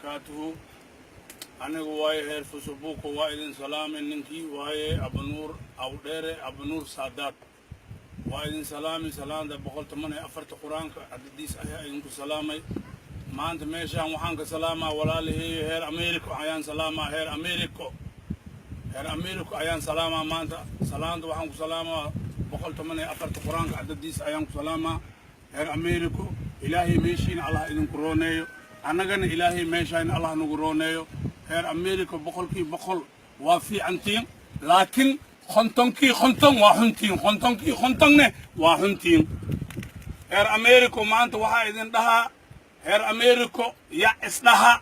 Wabarakaatuhu. Anigu waaye heer Fusubuuko, waa idin salaamay. Ninkii waaye Abanuur Awdheere, Abanuur Saadaad, waa idin salaamay. Salaanda 114-ta Qur-aanka cadadiis ayaa idinku salaamay. Maanta meeshaan waxaan ka salaamaa walaalaheeyo heer Americo ayaan salaamaa. Heer Americo, heer Americo ayaan salaamaa. Maanta salaanta waxaan ku salaamaa 114-ta Qur-aanka cadadiis ayaan ku salaamaa. Heer Americo, Ilaahay meeshiina Allah idinku rooneeyo, annagana Ilaahay meeshaana Allah nagu rooneeyo. Heer America 100% waa fiicantiin, laakiin 50kii 50 waa xuntiin, 50kii 50-ne waa xuntiin. Heer America, maanta waxaa idin dhahaa, heer America, yac isdhaha,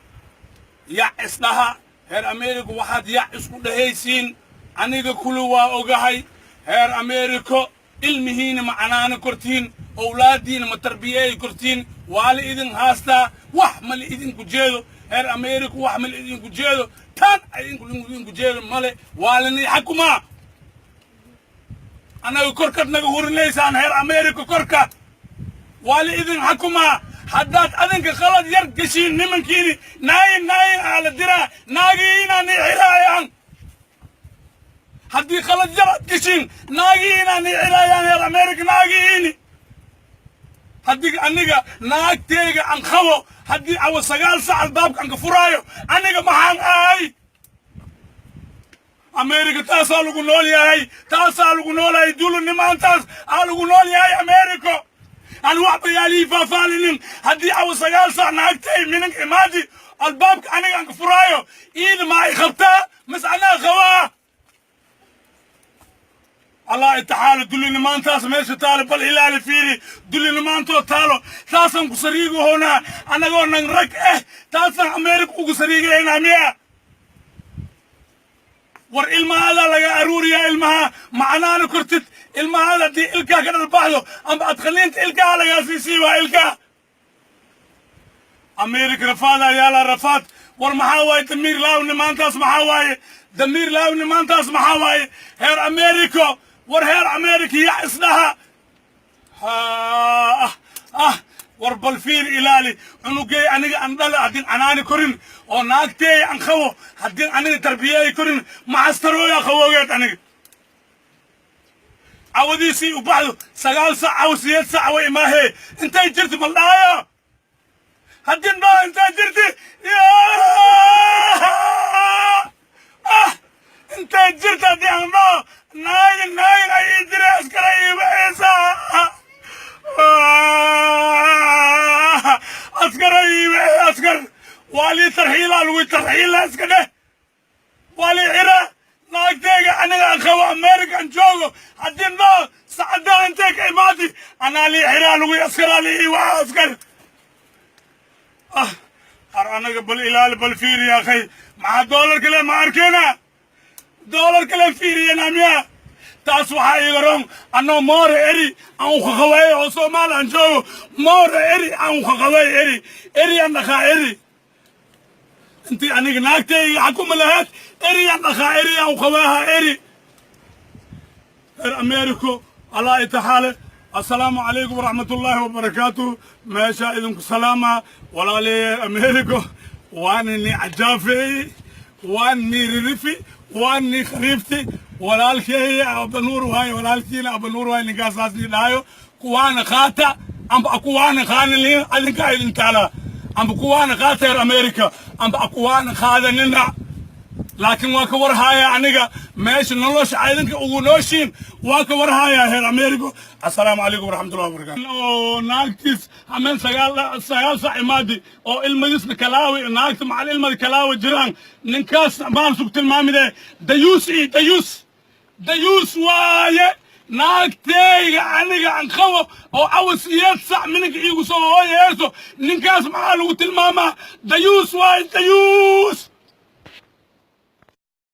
yac isdhaha. Heer America, waxaad yac isku dhehaysiin aniga kuli waa ogahay. Heer America, ilmihiina ma canaano kortiin, owlaadiina ma tarbiyeey kortiin, waa la idin haastaa. Wax ma la idinku jeedo. Heer America, wax ma la idinku jeedo, tan idinku jeedo male, waa lani xakumaa. Annaga korkaad naga hurinaysaan. Heer America, korka waa la idin xakumaa. Haddaad adinka qalad yar geshiin, nimankiini naayin naayin aa la diraa, naagiinaa ni xiraayaan. Haddii qalad yar aad geshiin, naagiinaa ni xiraayaan. Heer America, naagiini, haddii aniga naagteyga aan qabo, haddii awa 9 sac albaabka aan ka furaayo, aniga maxaan ahay? America taasaa lagu nool yahay, taasaa lagu nool yahay. Dulinimaantaas aa lagu nool yahay America. Aan waxba yaalii faahfaalinin. Haddii awa 9 sac naagtay minanka imaadi, albaabka aniga aan ka furaayo, iida ma ay qabtaa mas anaa qabaa? Allah itaxaalo, dulinimaantaas meesha taalo bal ilaali, fiiri dulinimaantoo taalo. Taasaan ku sariigahoonaa annagoo nan rag eh, taasaan Ameerika ugu sariigahaynaa miya? War ilmahaadaa laga aruuriyaa, ilmaha macnaana kortid. Ilmahaada haddii ilkaa ka dhalbaxdo amba adkhaliinta, ilkaha lagaa siisii waa ilkaa. Ameerika rafaad yaala, rafaad. War maxaa waaye damiir laawni maantaas? Maxaa waaye damiir laawni maantaas? Maxaa waaye heer Americo? War heer America, ya isdhaha. Ah ah, war bal fiir, ilaali cunugey aniga aan dhale haddii canaani korin, oo naagteey aan qabo haddii aniga tarbiyeey korin, maxastarooya qaboogeed. Aniga cawadiisii u baxdo 9 sac, caw 8 sac way imaahee. Intay jirti maldhaayo? Haddii ndhoo intay jirti, ah, intay jirta haddii aan dhoo, naayin naayin ay ii diray, askara iibahaysaa, askara iibahe, askar waa lii tarxiilaa, lagu tarxiila iska dheh, waa lii xira. Naagteyga aniga aan qabo, American joogo, haddii ndhoo sacaddaa intay ka imaadi, anaa lii xiraa, lagu askaraa lii waa askar. Ah, ar anaga bal ilaali, bal fiiri ya akhay. Maxaa doolar kale ma arkena? Doolar kale fiiriyena miya? Taas waxaa iiga roon annoo moore eri aan ukaqaweeyo, oo Soomaali aan joogo, moore eri aan ukaqaweeyo, eri eri aan dhaqaa, eri intii aniga naagtayga xakuma lahayd, eri aan dhaqaa, eri aan uqaweeha eri. Reer Americo, Allah itaxaale. Assalaamu calaykum waraxmatullaahi wabarakaatuh. Meeshaa idinku salaama, walaaleeye Americo. Waanini cajaafeeyey, waani ririfi, waani khariifti. Walaalkeeye Abanuur waaye, walaalkiina Abanuur waaye. Ninkaasaas ii dhahayo, kuwaana qaata amba kuwaana qaanilin, adinkaa idin taala. Amba kuwaana qaata reer America, amba kuwaana qaadanina, laakiin waa ka warhaaya aniga meesha nolosha idinka ugu nooshiin, waa ka warhaaya heer Americo. Assalaamu calaykum waraxmatullahi wabarakatu. Oo naagtiis hameen 9 sac imaadi, oo ilmadiisna kalaawi, naagta macal ilmada kalaawi jiraan, ninkaas maan sug tilmaamide. Dayuus iyo dayuus, dayuus waaye. Naagteyga aniga aan qabo oo awa 8 sac mininka iigu soo hooyeyso, ninkaas maxaa lagu tilmaamaa? Dayuus waaye, dayuus.